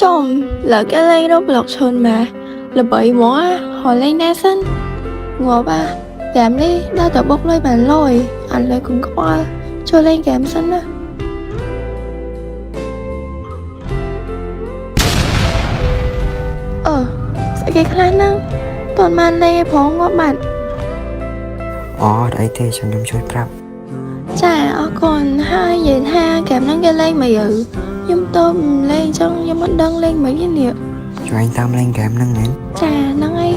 ចំលើគេលេង Roblox ឈុនមកល្បីហ្មងអាហៅលេងដែរសិនងាប់អាហ្គេមនេះដល់តែបុកលុយបានលុយអត់លុយកុំខ្វល់ចូលលេងហ្គេមសិនណាអឺស្អីគេខ្លះហ្នឹងតន់បានលេងឯផងងាប់បាត់ អូអត់អីទេចាំខ្ញុំជួយប្រាប់ ចាអរគុណហើយនិយាយថាហ្គេមហ្នឹងគេលេងមកយើខ្ញុំទៅលេងចឹងខ្ញុំមិនដឹងលេងមិនទេនេះ ជួយឯងតាមលេងហ្គេមហ្នឹងមែន ចាហ្នឹងឯង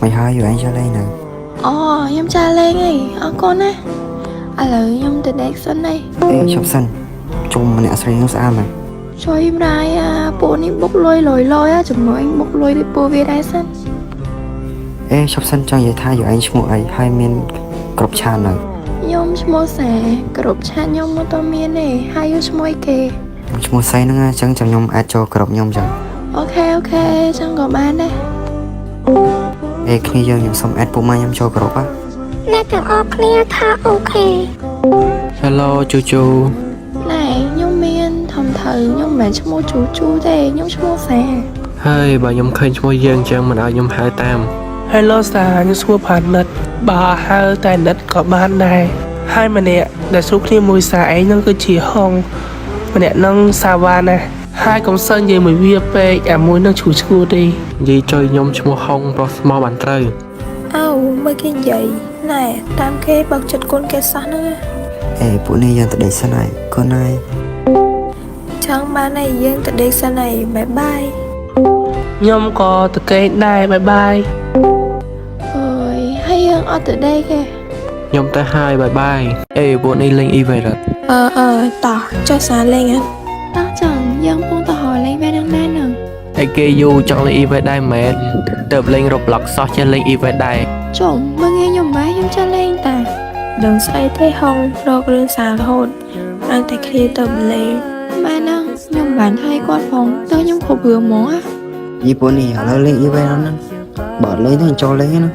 មិនហើយយូរឯងចូលលេងនៅ អូខ្ញុំចាលេងឯងអរគុណណាឥឡូវខ្ញុំទៅដេកសិនឯង អេឈប់សិនជុំម្នាក់ស្រីនោះស្អាតមែន ជួយម្ដាយអាពួកនេះបុកលុយលយលយអាជាមួយបុកលុយដូចពួកវាដែរសិន អេឈប់សិនចង់និយាយថាយូរឯងឈ្មោះអីហើយមានគ្រប់ឆាននៅ ខ្ញុំឈ្មោះសាគ្រប់ឆាតខ្ញុំមកតមានទេហើយយកឈ្មោះអីគេ ខ្ញុំឈ្មោះសៃហ្នឹងអញ្ចឹងចាំខ្ញុំអាចចូលក្រុមខ្ញុំចឹង OK OK ចឹងក៏បានដែរ អេគ្នាយើងខ្ញុំសុំ add ពួកម៉ាខ្ញុំចូលក្រុមហ៎ អ្នកទាំងអស់គ្នាថា OK Hello ជូជូ ណែខ្ញុំមានធំត្រូវខ្ញុំមិនមែនឈ្មោះជូជូទេខ្ញុំឈ្មោះសា ហើយបើខ្ញុំឃើញឈ្មោះយើងអញ្ចឹងមិនឲ្យខ្ញុំហៅតាម Hello សាខ្ញុំឈ្មោះផានិតបើហៅតែនិតក៏បានដែរហើយម្នាក់ដែលជួបគ្នាមួយសាឯងនឹងគឺជាហុងម្នាក់នឹងសាវ៉ាណាហើយកុំសូវនិយាយមួយវាពេកអាមួយនឹងឈូឈួទេ និយាយចុយខ្ញុំឈ្មោះហុងប្រុសស្មោះបានត្រូវ អើមើលគេនិយាយណែតាមគេបើកចិត្តកូនគេសោះហ្នឹងណា អេពួកនេះយើងទៅដេកសិនហើយកូនហើយ ចង់បានអីយើងទៅដេកសិនហើយ bye bye ខ្ញុំក៏តកេងដែរ bye bye អើយហើយយើងអត់ទៅដេកទេ ខ្ញុំទៅហើយ bye bye អេពួកនេះលេង event អត់ អឺអឺតោះចុះសាលេងអត់ តោះចឹងយើងពងទៅហៅលេងបែបហ្នឹងដែរហ្នឹង អីគេយូរចង់លេង event ដែរមែនទៅលេង Roblox សោះចេះលេង event ដែរ ជុំមើលងាយខ្ញុំម៉ែខ្ញុំចាលេងតា ដឹងស្អីទេហងរករឿងសាររហូតឲ្យតែគ្នាទៅម្លេះ ម៉ែហ្នឹងខ្ញុំមិនបានឲ្យគាត់ផងតើខ្ញុំគ្រប់រឿងហ្មងអា យីពួកនេះឥឡូវលេង event ហ្នឹងបើអត់លេងទេចូលលេងណា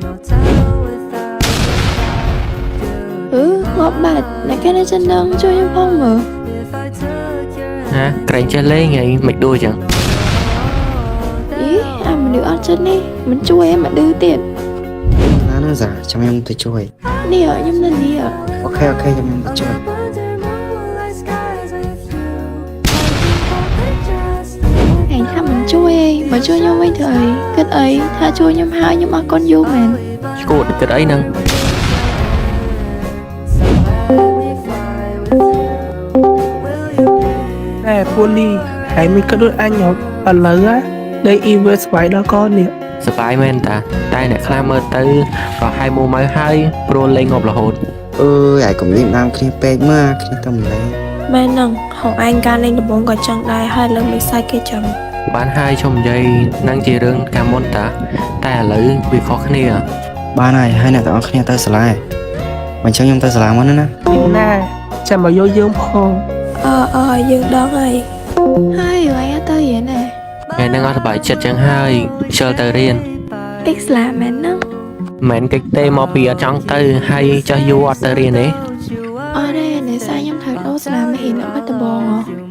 អឺងាប់បាត់អ្នកគេនៅចិននឹងជួយខ្ញុំផងមើល ណាក្រែងចេះលេងហីមិនដួលចឹង អីអាមនុស្សអត់ចិត្តនេះមិនជួយឲ្យមកឌឺទៀត ណាហ្នឹងសាចាំខ្ញុំទៅជួយ នេះខ្ញុំនៅនេះ OK OK ចាំខ្ញុំទៅជួយ ឯងថាមិនជួយអីបើជួយខ្ញុំវិញធ្វើអីគិតអីថាជួយខ្ញុំហើយខ្ញុំអរគុណយូរមែន ឈួតគិតអីហ្នឹង តែពូលីហើយមានគិតដូចអញហ៎ឥឡូវណាលេង event ស្វ័យដល់កននេះ សប្បាយមែនតាតែអ្នកខ្លះមើលទៅប្រហែលមួម៉ៅហើយព្រោះលេងងាប់រហូត អើយឯងកុំលេងដើមគ្នាពេកមើលគ្នាទៅម្លេះ មែនហ្នឹងហងឯងការលេងដំបងក៏ចឹងដែរហើយលើមិនសាច់គេចឹង បានហើយឈុំនិយាយនឹងជារឿងកាលមុនតាតែឥឡូវវាខុសគ្នា បានហើយហើយអ្នកទាំងអស់គ្នាទៅសាលាបើអញ្ចឹងខ្ញុំទៅសាលាមុនណា ពីណាចាំមកយកយើងផង អឺអឺយើងដឹងហើយ ហើយឯងអត់ទៅរៀនទេ ថ្ងៃហ្នឹងអត់សប្បាយចិត្តចឹងហើយខ្ជិលទៅរៀន កិច្ចស្លាមែនហ្នឹង មិនមែនកិច្ចទេមកពីអត់ចង់ទៅហើយចាស់យូរអត់ទៅរៀនទេ អត់ទេនេសាខ្ញុំត្រូវដូរសាលាមករៀននៅបាត់ដំបងហ៎